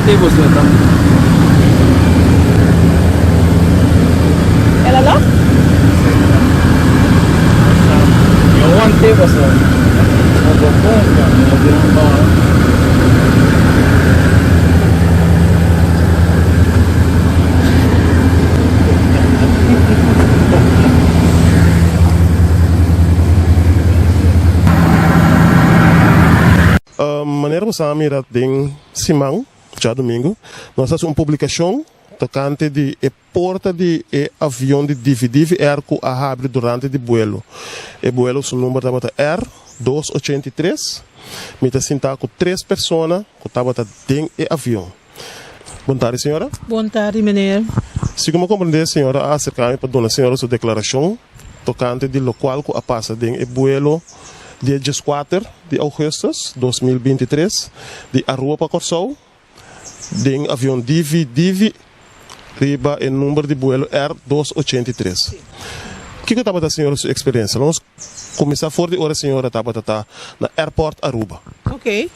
Wante boso ta. El a lòk? Yo wante boso. Boso konta. Manera bo sa mira den siman, djadumingu, nos a hasi un publikashon tokante di e porta di e avion di Divi Divi Air ku a habri durante di buelo. E buelo su number tabata R dos 83. Mi ta sinta ku tres persona ku tabata den e avion. Bon tardi señora. Bon tardi meneer. Segun mi a komprendé señora a aserká mi pa duna señora su deklarashon tokante di lokual ku a pasa den e buelo dia dieskuater di ougùstùs 2023 di Aruba pa Kòrsou den avion Divi Divi riba e number di buelo R dos 83. Kiko tabata señora su eksperensia? Lo nos kuminsá for di ora señora tabata ta na airport Aruba. Ok.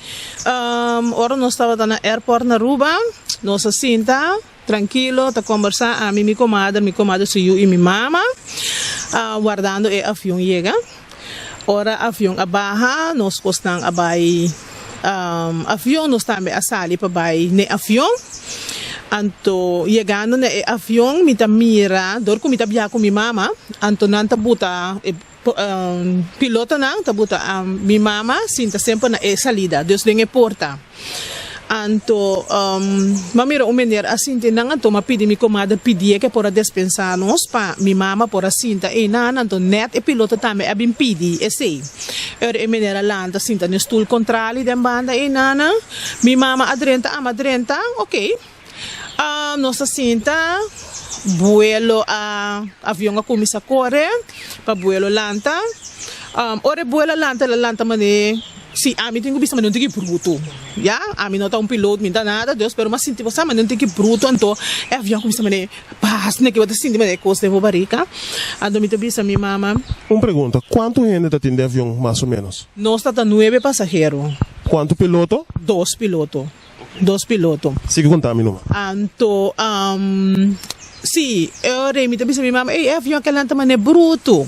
Ora nos tabata na airport na Aruba, nos a sinta trankilo ta kombersá, ami, mi komader, mi komader su yu i mi mama, wardando e avion yega. Ora avion a baha, nos kosnan a bai avion, nos tambe a sali pa bai n'e avion. Anto yegando na e avion mi ta mira, dor ku mi ta biaha ku mi mama, anto nan ta buta e pilotonan ta buta mi mama sinta semper na e salida, dus den e porta. Anto m'a mira un meneer a sinti nan, anto m'a pidi mi komader pidié ke por a despensá nos pa mi mama por a sinta einan, anto nèt e piloto tambe a bin pidi esei. Ora e meneer a lanta sinta n'e stul kontrali den banda einan, mi mama a drenta, ami a drenta, oké. Nos a sinta, buelo a, avion a kuminsá kore pa buelo lanta. Ora e buelo a lanta, el a lanta manera, si ami tin ku bisa manera un tiki brutu, ya, ami no ta un piloto, mi no ta nada, dus, pero mi a sinti bo sa manera un tiki brutu, anto e avion a kuminsá manera pas, neki bo ta sinti manera e kos den bo barika. Anto mi ta bisa mi mama. Un pregunta, kuantu hende ta tin den avion mas o ménos? Nos ta ta nuebe pasahero. Kuantu piloto? Dos piloto. Dos piloto. Sigui konta mi numa. Anto, si, e ora ei mi ta bisa mi mama, ey, e avion a lanta manera brutu.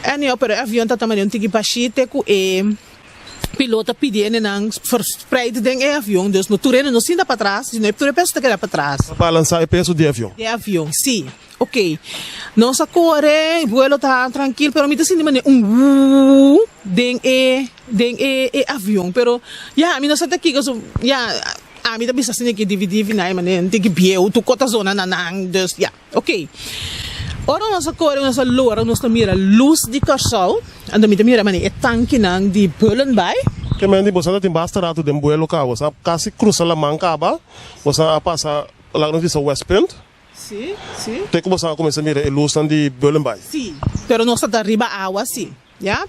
Anyhow, pero e avion ta ta manera un tiki bashite ku e piloto a pidi hendenan verspreid den e avion, dus no tur hende no sinta patras, sino tur e peso ta keda patras. Pa balansa e peso di e avion. Di e avion, si. Ok, nos a kore, vuelo ta trankil, pero mi ta sinti manera un wuuw den e den e e avion, pero ya mi no sa ta kiko so ya ami ta bisa asina ki divi divi na e manera tin ki bieu tur kos ta zona na nan, dus ya ok. Ora nos a kore nos a lora nos ta mira lus di Kòrsou, anto mi ta mira manera e tankinan di Bullenbaai. Ke menti boso a ta tin basta ratu den buelo kaba, boso a kasi krusa laman kaba, boso a pasa laga nos bisa Westpunt. Sí, sí. Te ku boso a kuminsá mira e lusnan di Bullenbaai. Sí, pero nos ta ta riba awa sí, ya.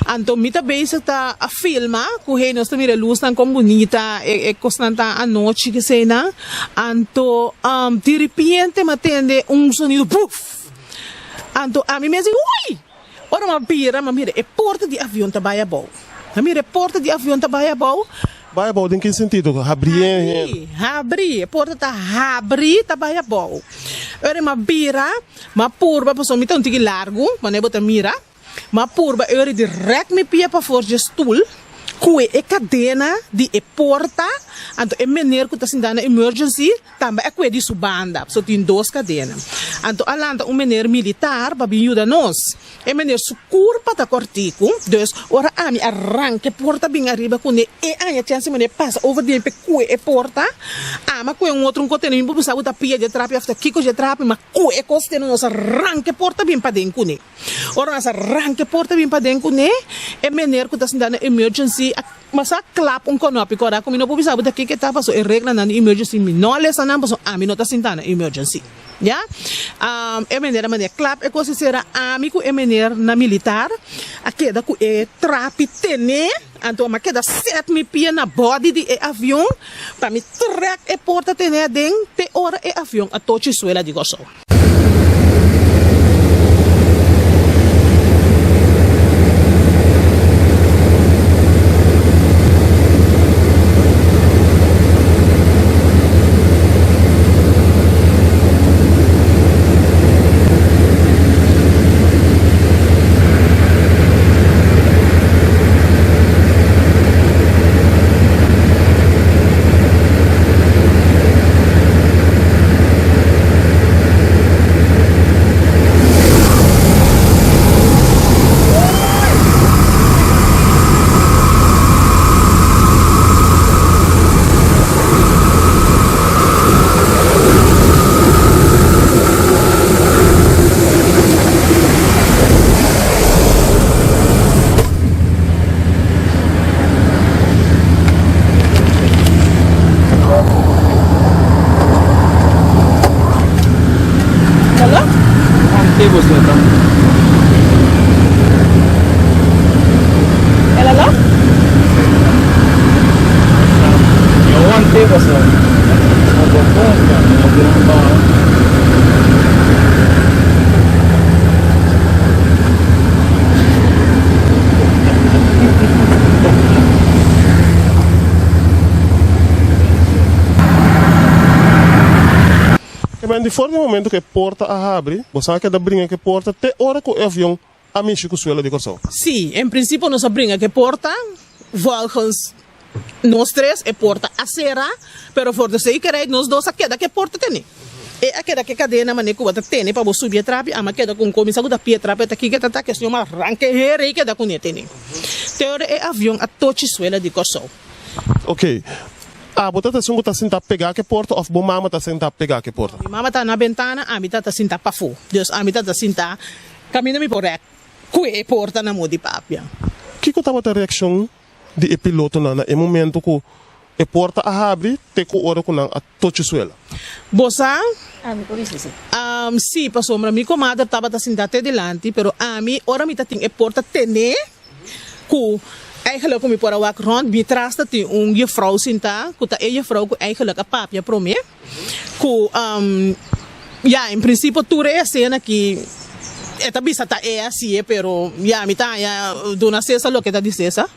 Anto mi ta bezig ta a filma ku hey nos ta mira e lusnan kon bunita e e kosnan ta anochi keseinan. Anto diripiente mi a tende un sonido buf! Anto ami mes di ui! Ora mi a bira mi a mira e porta di avion ta bai abou. Mi a mira e porta di avion ta bai abou. Bai abou den ki sentido? Habri Habri, habri. E porta ta habri, ta bai abou. Ora mi a bira, mi a purba, pasobra mi ta un tiki largu, manera bo ta mira. Mi a purba e ora di rèk mi pia pafor dje stul, kue e kadena di e porta, anto e meneer ku ta sinta na emergency tambe a kue di su banda, pasobra tin dos kadena. Anto a lanta un meneer militar pa bin yuda nos. E meneer su kurpa ta kòrtiku, dus ora ami a ranka e porta bin ariba kuné e aña chèns meneer pasa over di mi p'e kue e porta, ami a kue un otro un kote mi por bisa ku ta pia dje trapi òf ta kiko dje trapi, ma kue e kos tene nos a ranka e porta bin paden kuné. Ora nos a ranka e porta bin paden kuné, e meneer ku ta sinta na emergency a masa klap un kònòpi kòrda ku mi no por bisa bo ta kiko e ta pasobra e reglanan di emergency mi no a lesa nan pasobra ami no ta sinta na emergency. Ya, e meneer a manera klap e kos i sera ami ku e meneer na militar a keda ku e trapi tene, anto mi a keda set mi pia na body di e avion pa mi trek e porta tene aden te ora e avion a tochi suela di Kòrsou. te paso. No bo konta, no bo ba. Ke men di for di momento ku e porta a habri, bo sa keda bringa ku e porta te ora ku e avion a mishi ku suelo di Kòrsou. Sí, en prinsipio nos a bringa ku e porta, volgens nos tres e porta a sera, pero for de zekerheid nos dos a keda ku e porta tene. E a keda ku e kadena manera ku bo ta tene pa bo subi e trapi, ami a keda ku un komisa ku ta pia e trapi ta kiko ta ta, ke señor mas ranka e hera i keda kuné tene. Te ora e avion a tochi suela di Kòrsou. Ok, abo ta ta esun ku ta sinta pegá ku e porta òf bo mama ta sinta pegá ku e porta? Mi mama ta na bentana, ami ta ta sinta pafó. Dus ami ta ta sinta kaminda mi por rèk ku e porta na modi papia. Kiko tabata reakshon di e pilotonan na e momento ku e porta a habri te ku ora ku nan a tochi suela. Bo sa? Ami por bisa si. Sí, pasobra mi komader tabata sintá te dilanti, pero ami ora mi ta tin e porta tené ku eigenlijk ku mi por a wak rònt, mi tras ta tin un jefrou sintá ku ta e jefrou ku eigenlijk a papia promé ku ya en prinsipio tur e esena ki e ta bisa ta e hasié pero ya mi ta haña duna Cesar loke ta di Cesar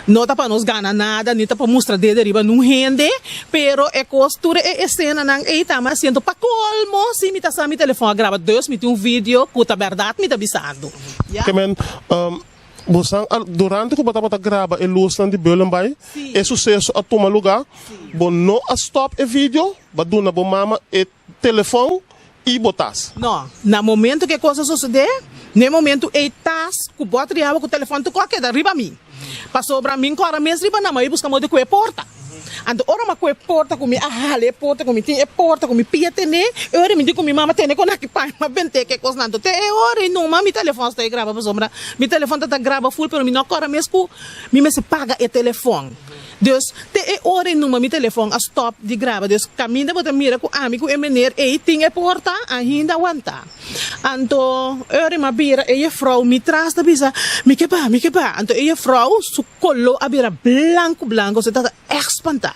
no ta pa nos gana nada ni ta pa mustra dede riba nun hende pero e kos tur e esenanan ei ta mi hasiendo pa kolmo si mi ta sa mi telefon a graba dus mi tin un video ku ta bèrdat mi ta bisando ya. Ke men Bosan a durante ku bo tabata graba e lusnan di Bullenbaai, e suseso a tuma lugá, bo no a stòp e video, bo a duna bo mama e telefòn i bo tas. No, na momento ku e kos a sosodé, na e momento ei tas ku bòt di awa ku telefòn tur kos a keda riba mi. Pasobra mi nkòrda mes riba nan, mi a bai buska moda ku e porta. Anto ora mi a ku e porta ku mi a hala e porta ku mi tin e porta ku mi pia tene, e ora mi di ku mi mama tene kon aki paña mi a bent'é ku e kosnan. Anto te e ora ei numa mi telefòn sta e graba pasobra mi telefòn ta ta graba ful pero mi no a kòrda mes ku mi mester paga e telefòn. Dus te e ora ei numa mi telefòn a stòp di graba. Dus kaminda bo ta mira ku ami ku e meneer ei tin e porta ainda wantá. Anto e ora ei mi a bira e jefrou mi tras ta bisa, Mi ke ba, mi ke ba. Anto e jefrou su koló a bira blanku blanku, su tata ègt spantá.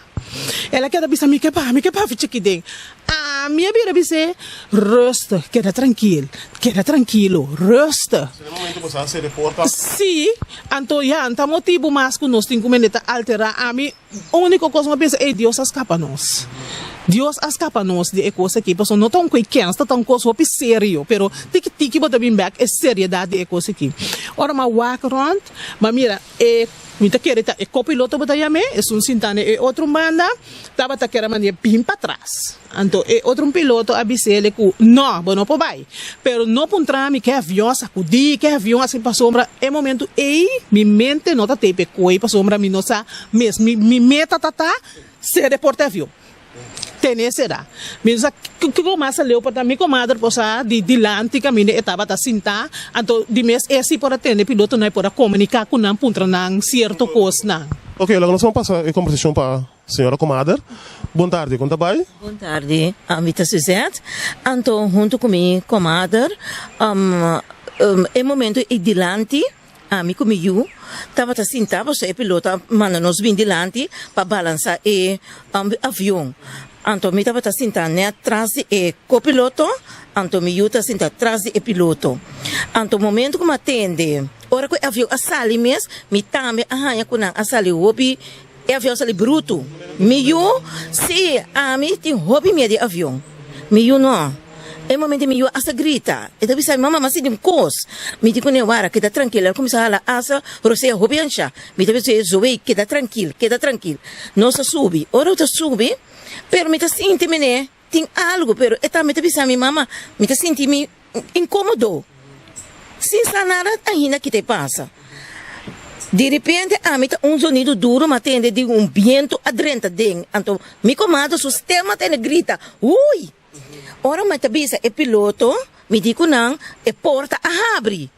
El a keda bisa, Mi ke ba, mi ke ba fich'aki den. Ami a bira bis'é, Rustig, keda trankil, keda trankilo, rustig. Na e momento bo sa hasi reporta? Sí, anto ya, ta motibu mas ku nos tin ku mende ta alterá. Ami úniko kos mi a pensa, ey, Dios a skapa nos. Dios a skapa nos di e kos aki, pasobra no ta un koi kens, ta ta un kos hopi serio, pero tiki tiki bo ta bin bèk e seriedat di e kos aki. Ora mi a wak rònt, mi a mira e. Mi ta kere ta e kopiloto bo ta yam'é, esun sintá na e otro banda tabata kere manera bin patras. Anto e otro piloto a bis'el ku no, bo no por bai. Pero no puntra mi ke avion a sakudí, ke avion a hasi pasobra e momentu ei mi mente no ta tei p'e koe pasobra mi no sa mes. Mi meta ta ta ser e porta avion. Tene sera. Mi no sa kiko mas a leu por ta mi komader por sa di dilanti kaminda e tabata sintá, anto di mes e si por a tende pilotonan e por a komuniká ku nan puntra nan sierto kosnan. Ok, laga nos ban pasa e kombersashon pa señora komader. Bon tardi, kon ta bai? Bon tardi, ami ta Suzette, anto huntu ku mi komader e momento ei dilanti Ami ku mi yu tabata sintá pasobra e piloto a manda nos bin dilanti pa balansá e avion. Anto mi tabata sintá nèt tras di e kopiloto, anto mi yu ta sintá tras di e piloto. Anto momento ku mi a tende, ora ku e avion a sali mes, mi tambe a haña ku nan a sali hopi, e avion a sali brutu. Mi yu, sí, ami tin hopi miedu di avion. Mi yu no. E momento mi yu hasta grita. E ta bisa mi, Mama, mi a sinti un kos. Mi di kuné, Wara, keda trankil. El a kuminsá hala asa, rosea hopi anshá. Mi ta bisa e, Zoe, keda trankil, keda trankil. Nos a subi. Ora nos ta subi, pero mi ta sinti mene tin algu, pero e tambe ta bisa mi, Mama, mi ta sinti mi inkomodo. Sin sa nada ainda kita e pasa. Di repente ami ta un zonido duro m'a tende di un bientu a drenta den. Anto mi komadre su stem a tende grita, Hui! Ora mi ta bisa e piloto, mi di ku nan e porta a habri.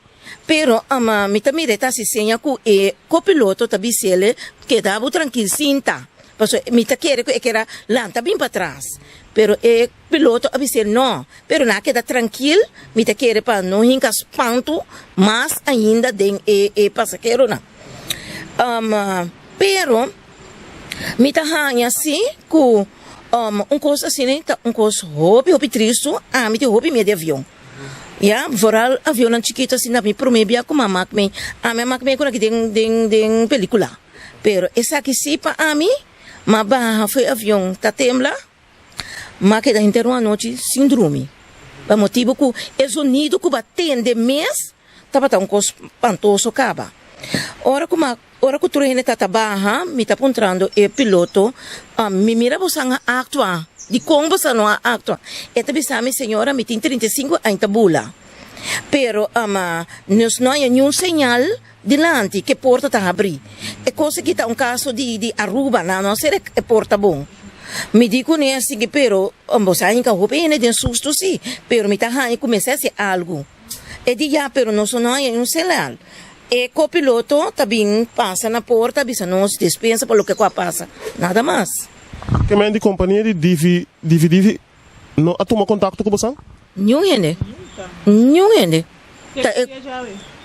Pero mi ta mira e ta hasi seña ku e kopiloto ta bis'el keda bo trankil sinta. Pasobra mi ta kere ku e kera lanta bin patras. Pero e piloto a bis'el no. Pero nan a keda trankil, mi ta kere pa no hinka spantu mas ainda den e pasaheronan. Pero. Mi ta haña si ku un kos asina ta un kos hopi hopi tristu, ami tin hopi miedu di avion. Ya, vooral avionnan chikitu asina mi prome bia ku mi a mak mi, ami a mak mi ku nan aki den den den pelikula. Pero esaki si pa ami, m'a baha for e avion ta tembla. M'a keda henter un anochi sin drumi, pa motibu ku e zonido ku b'a tende mes tabata un kos spantoso kaba. Ora ku m'a ora ku tur hende ta ta baha, mi ta puntrando e piloto, Mi mira bosan a aktua, dikon bosan no a aktua? E ta bisa mi, Señora, mi tin 35 aña ta bula, pero nos no haña niun señal Dilanti ke porta ta habrí. E kos aki ta un kaso di di Aruba, nan no a sera e porta bon. Mi di kuné a sigui pero bo sa hinka hopi hende den susto si, pero mi ta haña ku mester hasi algu. E di ya pero nos no haña un señal. E kopiloto ta bin pasa na porta a bisa nos despensa pa loke ku a pasa, nada mas. Ke men di kompania di Divi Divi Divi no a tuma kontakto ku bosan? Niun hende. Niun hende. Ta e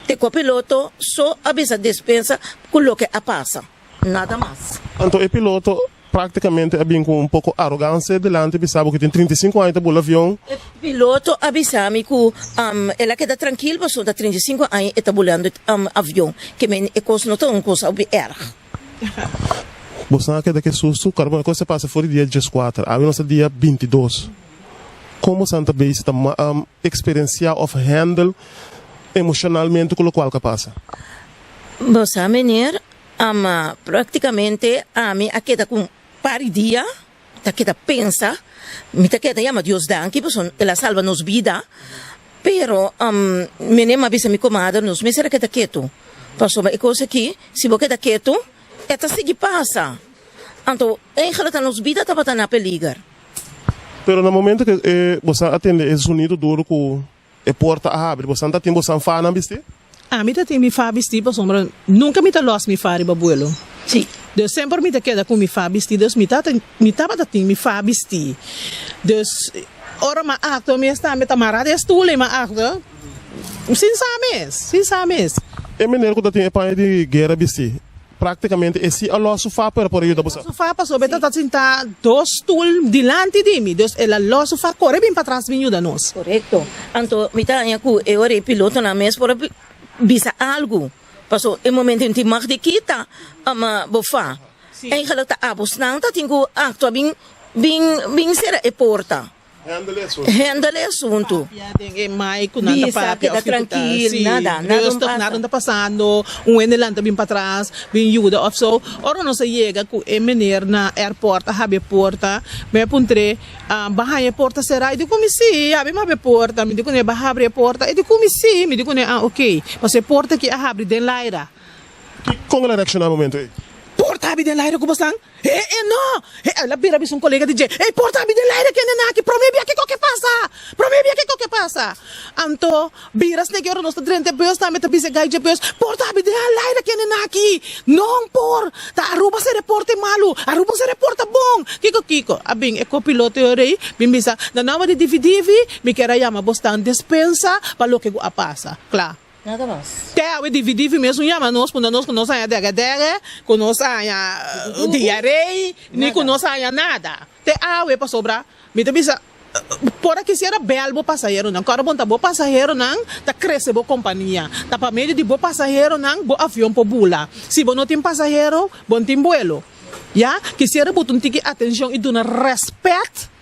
te copiloto so a bisa despensa cu loke a pasa. Nada mas. Anto e piloto practicamente a bin cu un poco arogancia dilanti bisa bo cu tin 35 aña ta bula avion. E piloto a bisa mi cu el a keda trankil pasobra ta 35 aña e ta bulando avion. Ke men e cos no ta un cos hopi erg. Bosan a keda ke susto? Carbon e cos a pasa for di dia dieskuater, awe nos ta dia bintidos. Kon bosan ta bezig ta eksperensiá òf hèndel emoshonalmente ku lokual ku a pasa? Bo sa meneer, ama praktikamente ami a keda ku un par di dia ta keda pensa, mi ta keda yama Dios danki pasobra el a salba nos bida, pero meneer mi a bisa mi komader nos mester a keda ketu, pasobra e kos aki si bo keda ketu e ta sigui pasa, anto eigenlijk ta nos bida tabata na peliger. Pero na momento ku e bosan a tende e zonido duro ku e porta a habri, bosan ta tin bosan fanan bistí? Ami ta tin mi fa bistí pasobra nunka mi ta lòs mi fa riba buelo. Sí. Dus semper mi ta keda ku mi fa bistí. Dus mi ta mi tabata tin mi fa bistí. Dus ora mi a aktua mes tambe ta mará den stul ei mi a aktua sin sa mes, sin sa mes. E meneer ku ta tin e paña di guera bistí, Práktikamente e si a lòs su fa pero por a yuda boso. Su fa pasobra e ta sintá dos stul dilanti di mi, dus el a lòs su fa kore bin patras bin yuda nos. Korekto. Anto mi ta haña ku e ora e pilotonan mes por a bisa algu, pasobra e momento ei no tin mag di kita bo fa. Eigenlijk ta abosnan ta tin ku aktua bin bin bin sera e porta. Handle e asuntu. Papia den e mai ku nan ta Bisa, papia keda of kiko ta trankil, si nada, nada no rustig, pasa. nada no ta pasando, un hende lanta bin patras, bin yuda of so. Ora nos a yega ku e meneer na airport a habri e porta, mi a puntr'é, Bo a haña e porta será? E di ku mi si, abi mi habri e porta. Mi di kuné, Bo a habri e porta? E di ku mi si. Mi di kuné, Ah, oké. Pasobra e porta aki a habri den laira. Kon el a reakshoná e momento ei? Porta habri den laira ku bo stan? He e no! He el a bira bisa un kolega di dje, Ey porta abi den laire kende na aki, prome bia kiko ke pasa? Prome bia kiko ke pasa? Anto bira sneki ora nos ta drenta e bus tambe ta bisa e gai dje bus, Porta abi den laire kende na aki! Non por! Ta Aruba se reporte malu, Aruba se reporta bon! Kiko kiko? A bin e kopiloto e ora ey bin bisa, Na nomber di Divi Divi mi kier a yama bosnan despensa pa loke ku a pasa. Kla. Nada mas. Te awe Divi Divi mes un yama nos punda nos ku nos haña dègè dègè, ku nos haña diarei, ni ku nos haña nada. Te awe pasobra mi ta bisa por a kisiera bèl bo pasaheronan. Kòrda bon ta bo pasaheronan ta krese bo kompania. Ta pa medio di bo pasaheronan bo avion por bula. Si bo no tin pasahero bo no tin buelo. Ya, kisiera bo ta un tiki atenshon i duna rèspèt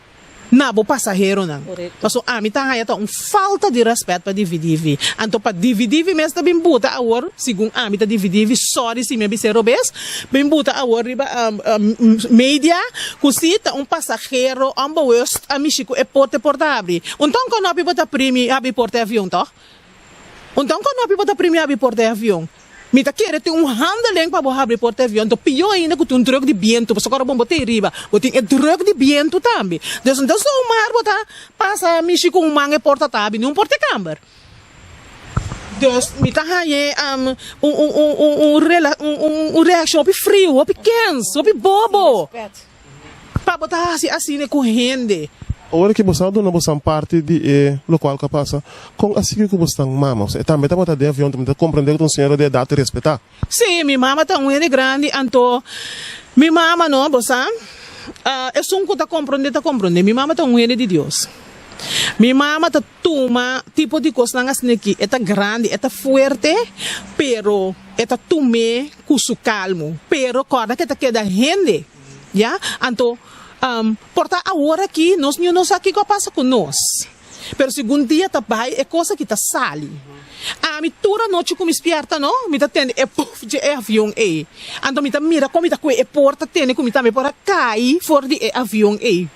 na bo pasaheronan. Paso ami ta haña ta un falta di rèspèt pa Dividivi. Anto pa Dividivi mes ta bin buta awor, segun ami ta Dividivi, sorry si mi a bis'é robes, bin buta awor riba media ku si ta un pasahero onbewust a mishi ku e porta, e porta a habri. Un ton konopi bo ta primi habri porta e avion tòg? Un ton konopi bo ta primi habri porta e avion? Mi ta kere tin un handeling pa bo habri porta e avion, to pió ainda ku tin un druk di bientu, pasobra ora bo bo ta ei riba, bo tin e druk di bientu tambe. Dus no ta zomaar bo ta pasa mishi ku un man e porta ta habri, ni un porta e kamber. Dus mi ta haña un un un un rela un un un reakshon hopi friu, hopi kens, hopi bobo pa bo ta hasi asina ku hende. Ora ki boso a duna bosan parti di e lokual ku a pasa, kon a sigui ku bosnan mama? Osea, e tambe tabata den avion, tambe ta komprendé ku ta un señora di edat i respetá. Sí, mi mama ta un hende grandi, anto mi mama no, bo sa, esun ku ta komprondé ta komprondé. Mi mama ta un hende di Dios. Mi mama ta tuma tipo di kosnan asin'aki, e ta grandi, e ta fuerte, pero e ta tum'é ku su kalmu. Pero kòrda ku e ta keda hende, ya. Anto, por ta awor aki nos niun no sa kiko a pasa ku nos. Pero segun dia ta bai e kos aki ta sali. Ami tur anochi ku mi spierta no, mi ta tende e puf dje e avion ei. Anto mi ta mira kon mi ta kue e porta tene ku mi tambe por a kai for di e avion ei.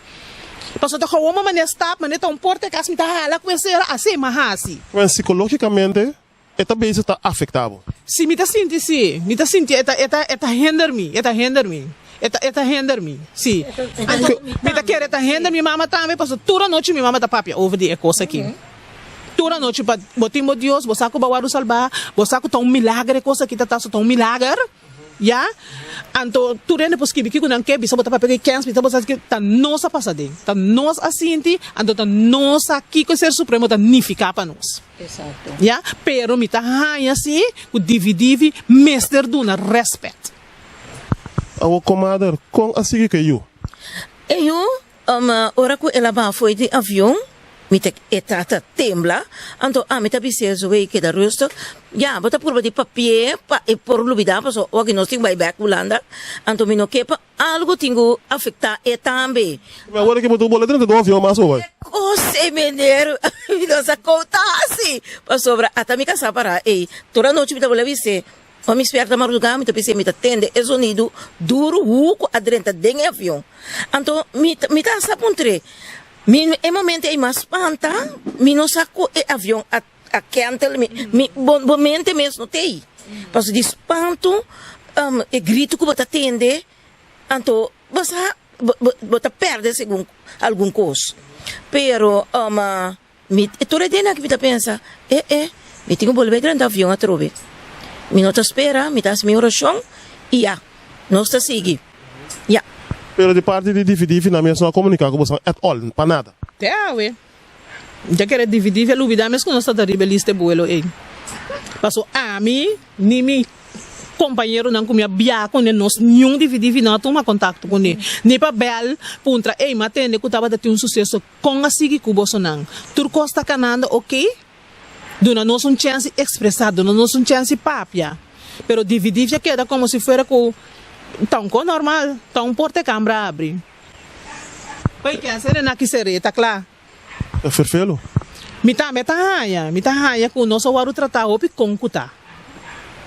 Pasobra ta gewoon ma manera stap, manera ta un porta e kas mi ta hala ku e sera, asei mi a hasi. Bueno, sikológikamente E ta bezig ta afecta bo. Si mi ta sinti si, mi ta sinti e ta e ta e ta hinder mi, e ta hinder mi, e ta e ta hinder mi, si. Anto mi ta kere e ta hinder mi mama tambe pasobra tur anochi mi mama ta papia over di e cos aki. Tur anochi pa bo tin bo Dios, bo sa cu bo a wòrdu salbá, bo sa cu ta un milager e cos aki ta ta, so ta un milager. Ya, anto tur hende por skibi kiko nan ke, bisa bo ta papia ku e kens, bisa bo sa ki, ta nos a pasa den, ta nos a sinti, anto ta nos sa kiko e Ser Supremo ta nifiká pa nos. Ya, pero mi ta haña si ku divi divi mester duna rèspèt. Awor komader, kon a sigui ku e yu? E yu Ora ku el a baha fo'i di avion, mi ta e tata tembla, anto ami ta bis'é, Zoe, keda rustig, ya, bo ta purba di papi'é pa e por lubidá, pasobra oki nos tin bai bèk Hulanda, anto mi no ke pa algu tin ku afektá e tambe. Mi awor ke bo ta bola drenta den un avion mas bo bai. Kos e meneer, mi no sa kon ta hasi, pasobra ata mi kasá pará ei, tur anochi mi ta bola bis'é, Ora mi spierta mardugá, mi ta pensa mi ta tende e zonidu duru hu ku a drenta den e avion. Anto mi mi ta hasta puntr'é. Mi e momento ei mas spanta, mi no sa ku e avion a a kentel, mi mi bo bo mente mes no t'ei. Pasobra di spantu e gritu ku bo ta tende, anto bo sa bo bo bo ta pèrdè segun algun kos. Pero Mi tur e dianan aki mi ta pensa, e e, mi tin ku bolbe drenta avion atrobe. Mi no ta spera, mi ta hasi mi orashon i ya, nos ta sigui. Ya. Pero di parti di Divi-Divi nan mes no a komunika ku boso at all, pa nada. Te awe, mi ta kere Divi-Divi a lubida mes ku nos ta ta riba e lista e buelo ei. Paso ami ni mi kompañeronan ku mi a biaha kuné nos niun Divi-Divi no a tuma kontakto kuné, ni pa bèl puntra, ey, mi a tende ku tabata tin un suseso. Kon a sigui ku bosonan? Tur kos ta kanando oke? Duna nos un chèns di ekspresá, duna nos un chèns di papia. Pero dividí a keda komo si fuera ku ta un kos normal, ta un porta e kambra abri. P'e ken sere na ki sere, ta kla. Ta ferfelu. Mi tambe ta haña, mi ta haña ku nos a wòrdu tratá hopi kon ku ta.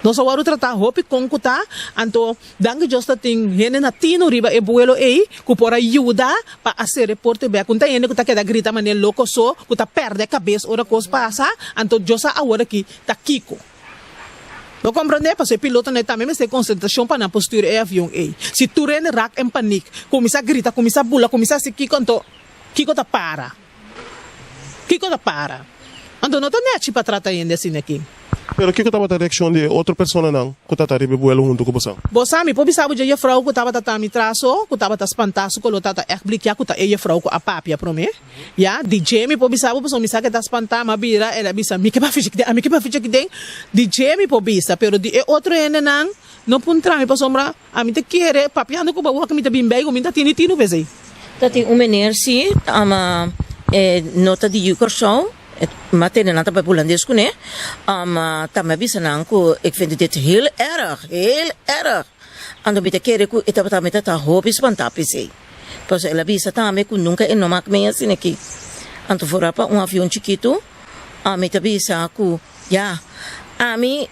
Nos a wòrdu tratá hopi kon ku ta, anto danki Dios ta tin hende na tinu riba e buelo ei ku por a yuda pa a sere porte bèk. Un ta hende ku ta keda grita manera loko so, ku ta pèrdè kabes ora kos pasa, anto Dios sa awor aki ta kiko. Bo komprondé? Pasobra e pilotonan ei tambe mester konsentrashon pa nan por stuur e avion ei. Si tur hende rak en panik, kuminsá grita, kuminsá bula, kuminsá hasi kiko, anto kiko ta para? Kiko ta para? Anto no ta nechi pa trata hende asina aki. Pero kiko tabata reakshon di e otro personanan ku ta ta riba e buelo huntu ku boso? Bo sa, mi por bisa bo dje jefrou ku tabata ta mi tras so, ku tabata spantá su kolo tata ègt blikiá ku ta e jefrou ku a papia promé. Ya, di dje mi por bisa bo pasobra mi sa ku e ta spantá, m'a bira, el a bisa, mi ke papia dje kiden, ami ke papia dje kiden. Di dje mi por bisa, pero di e otro hendenan no puntra mi pasobra Ami ta kere papiando ku bo awor ku mi ta bin bei ku mi ta tini tinu p'esei. Ta tin un meneer si ta ama e no ta di yu Kòrsou, ma tene nan ta papia hulandes kuné, ma tambe a bisa nan ku ik vind dit heel erg, heel erg. Anto mi ta kere ku e tabata mi ta ta hopi spantá p'esei. Pasobra el a bisa tambe ku nunka e no mak mei asina aki. Anto foral pa un avion chikitu, ami ta bisa ku. Ya, ami,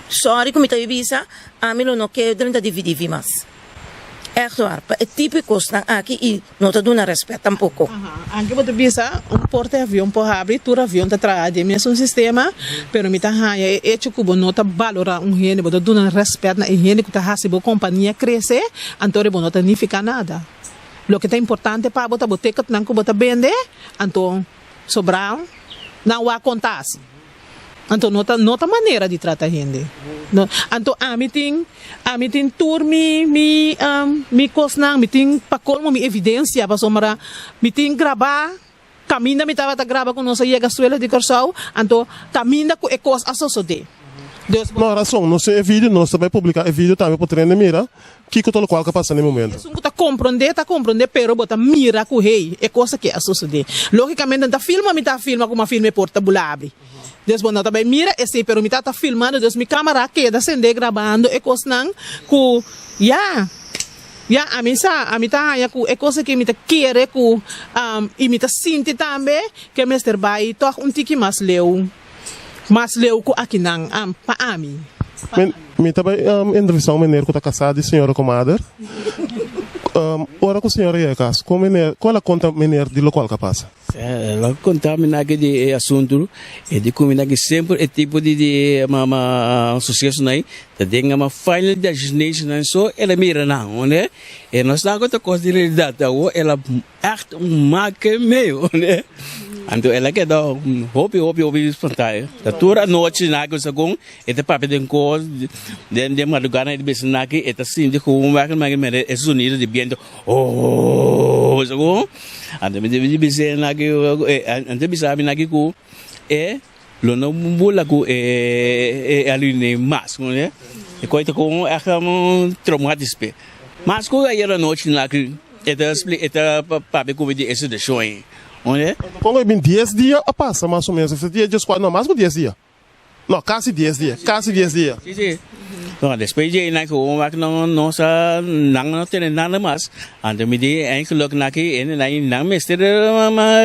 sorry ku mi ta bisa, ami lo no ke drenta dividivi mas. Echt waar, pa e tipo e kosnan aki i no ta duna rèspèt tampoko. Aha, anke bo ta bisa, un porta e avion por habri, tur avion ta traha den mesun sistema, pero mi ta haña e echo ku bo no ta balorá un hende, bo ta duna rèspèt na e hende ku ta hasi bo kompania krese, anto bo no ta nifiká nada. Loke ta importante pa bo ta bo ticketnan ku bo ta bende, anto. Sobrá nan wak konta asi. Anto no ta no ta manera di trata hende. No, anto ami tin ami tin tur mi mi mi kosnan, mi tin pa kolmo mi evidensia pasobra mi tin grabá kaminda mi tabata graba ku nos a yega suelo di Kòrsou, anto kaminda ku e kos a sosodé. Dus bo. No, rason, nos tin e video, nos ta bai publiká e video tambe pa tur hende mira kiko ta lokual ku a pasa na e momento. Esun ku ta komprondé ta komprondé, pero bo ta mira ku hey, e kos aki a sosodé. Lógikamente no ta filma mi ta filma ku mi a filma e porta bula abri. Dus bo no ta bai mira esei, pero mi tabata filmando, dus mi kamara a keda sendé grabando e kosnan ku ya, ya ami sa, ami ta haña ku e kos aki mi ta kere ku i mi ta sinti tambe ke mester bai tòg un tiki mas leu, mas leu ku akinan pa ami. Mi, mi ta bai entrevistá un meneer ku ta kasá di señora komader. Ora ku señora yega kas, kon meneer, kon el a konta meneer di lokual ku a pasa? El a konta mi naki di e asuntu, e di ku mi naki semper e tipo di di mama susesonan ei ta den mama final destination so el a mira nan, hondé. E no sa ku ta kos di realidat awor el a ègt make mei, hondé. Anto el a keda hopi hopi hopi spantá. Ta tur anochi naki segun e ta papia den kos den den madrugada e ta bisa naki e ta sinti ku wèk e sonido di biento, ooh segun. Anto mi di bis'é na ki anto e bisa mi na ki ku e lo no bula ku e aluné mas, komprendé? E kos ta kon ègt un traumatis p'e. Mas ku ayer anochi na ki e ta e ta papia ku mi di e situashon ei, komprendé? Kon e bin dies dia a pasa mas o ménos, dia dieskuater, no mas ku dies dia. No, kasi dies dia, kasi dies dia. Sí, sí. No, despues di einan ku wak no no sa nan no tene nada mas. Anto mi di eigenlijk na ki ene nan nan mester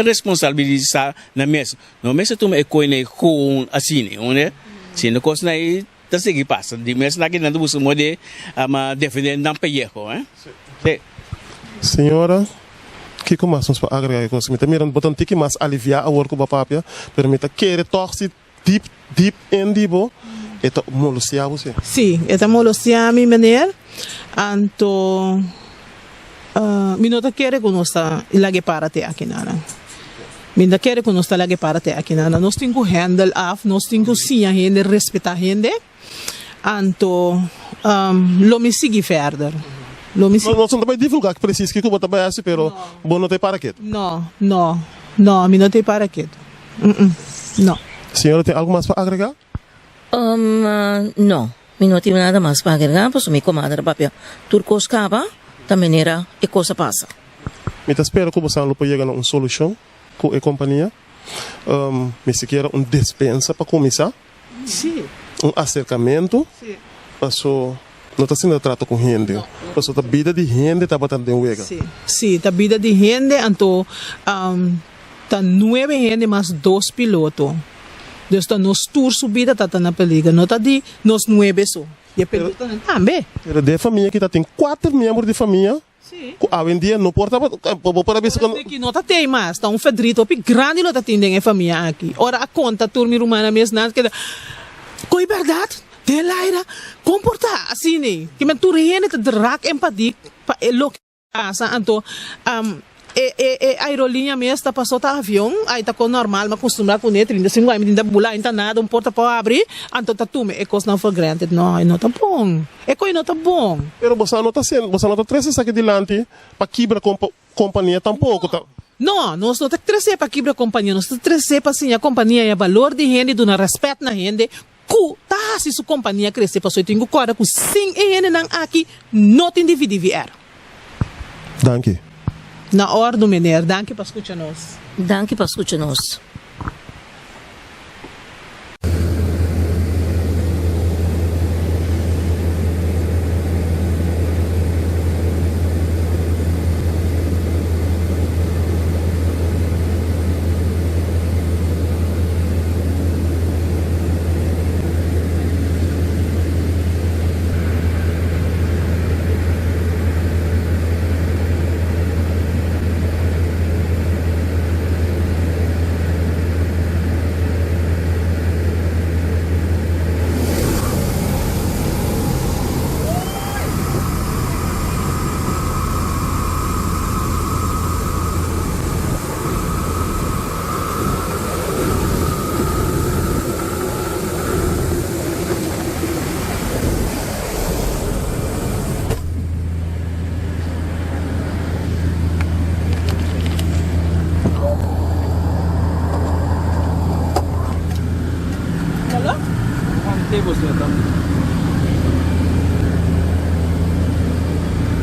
responsabilisa nan mes. No mester tuma e koe gewoon asina, hoor. Sino kosnan ei ta sigui pasa. Di mes na ki nan ta buska modo di defende nan pellejo, eh. Sí. Señora, kiko mas nos por agrega e kos? Mi ta mira bo ta un tiki mas aliviá awor ku bo a papia, pero mi ta kere tòg si deep, deep in di bo, e ta molestiá bo si. Sí, e ta molestiá mi, meneer. Anto, mi no ta kere ku nos ta laga e para te akinanan. Mi no ta kere ku nos ta laga e para te akinanan. Nos tin ku handle af, nos tin ku siña hende respetá hende. Anto, lo mi sigui verder. Lo mi sigui. Nos no ta bai divulgá presis kiko bo ta bai hasi, pero bo no ta e para ketu. No, no, no, mi no ta e para ketu. No. Señora tin algu mas pa agregá? No, mi no tin nada mas pa agregá, pasobra mi komadre a papia tur kos kaba, ta manera e kos a pasa. Mi ta spera ku bosan lo por yega na un solushon ku e kompania. Mi sikiera un despensa pa kuminsá. Un aserkamentu, paso no ta asina ta trata ku hende, paso ta bida di hende tabata den wega. Sí, sí, ta bida di hende, anto ta nuebe hende mas dos piloto. Dus ta nos tur su bida ta ta na peliger, no ta di nos nuebe so, di e pilotonan tambe. Pero den e famia kita tin kuater miembro di famia Ku awendia no por tabata, bo por a bisa ku. Ki no ta tei mas, ta un ferdriet hopi grandi lo ta tin den e famia aki. Ora a konta tur mi rumannan mes nan keda, Koe bèrdat? Den laira? Kon por ta asina? Ki men tur hende ta drak empatik pa e loke a pasa. Anto e e aerolinia mes ta pasó ta avion, ai ta kon normal, mi a kustumbrá kuné, 35 aña mi tin ta bula, ai no ta nada, un porta por habri, anto ta tuma e kosnan for granted. No, e no ta bon. E koe no ta bon. Pero boso no ta sen, boso no ta trese esaki dilanti pa kibra kompa, kompania tampoko ta. No, nos no ta trese pa kibra kompania, nos ta trese pa siña kompania e balor di hende, duna rèspèt na hende ku ta hasi su kompania krese, pasobra e tin ku kòrda ku sin e hendenan aki no tin DVDVR. Danki. Na òrdu meneer, danki pa skucha nos. Danki pa skucha nos.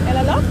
El a lòk?